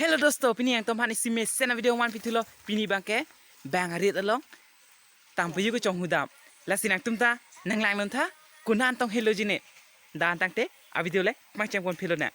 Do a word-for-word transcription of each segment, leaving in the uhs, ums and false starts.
Hello dosto, pini nangtumphan isi mesen avideo vanpi thulo. Pini abangke bang arit along tampayuk kechonghu dam. Lasi nangtum ta nanglang non tha, konat tong helo jine. Dan tangte avideo le pangcheng pon philo na.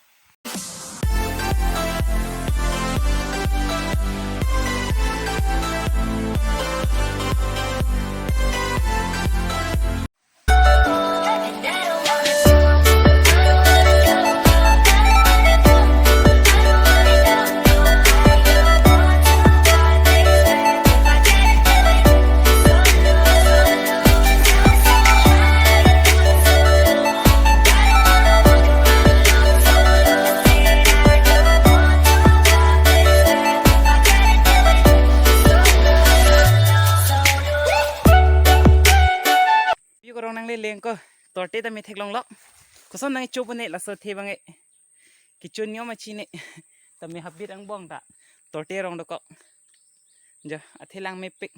Pi korong nangleleng ko, torte tame theklonglo. Koson nangcho pune laso athe abang e. Kichun nyo machine. Tame habit angbong ta torte rong dokok. Jo, athe lang mepik.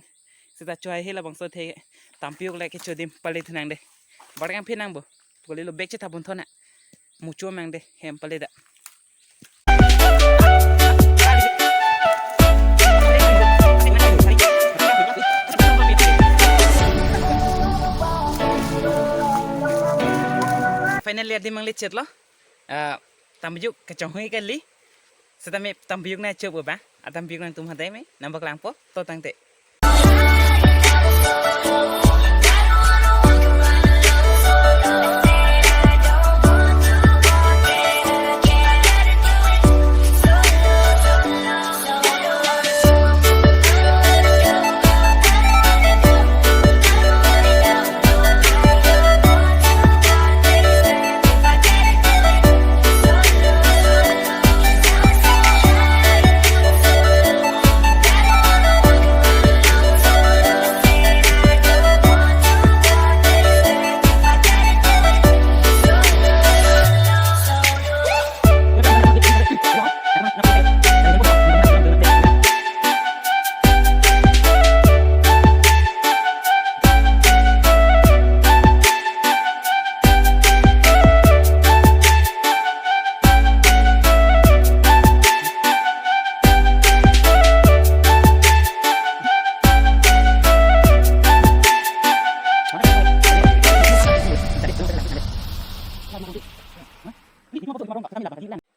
Seta choi he labangso athe tampayuk le kecho adim pale thu nang de. Barang phi nang bo. Kalilo bag chetha pon thona. Mucho mang de hem pale da. Finally adim mangle chetlo. Ah, tampayuk kechonghu kali. Seta me tampayuk nangcho abang. Atampayuk nangtum hadak me nangpaklangpo. To tangte.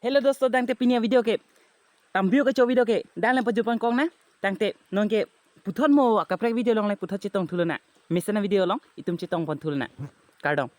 Hello dosto, tangte pini avideo ke tampayuk kecho avideo ke dan le pajut pon kong na. Tangte non ke puthot mo akaprek video along le puthot chetong thulo na. Mesen avideo along itum chetong pon thulo na. Kardom.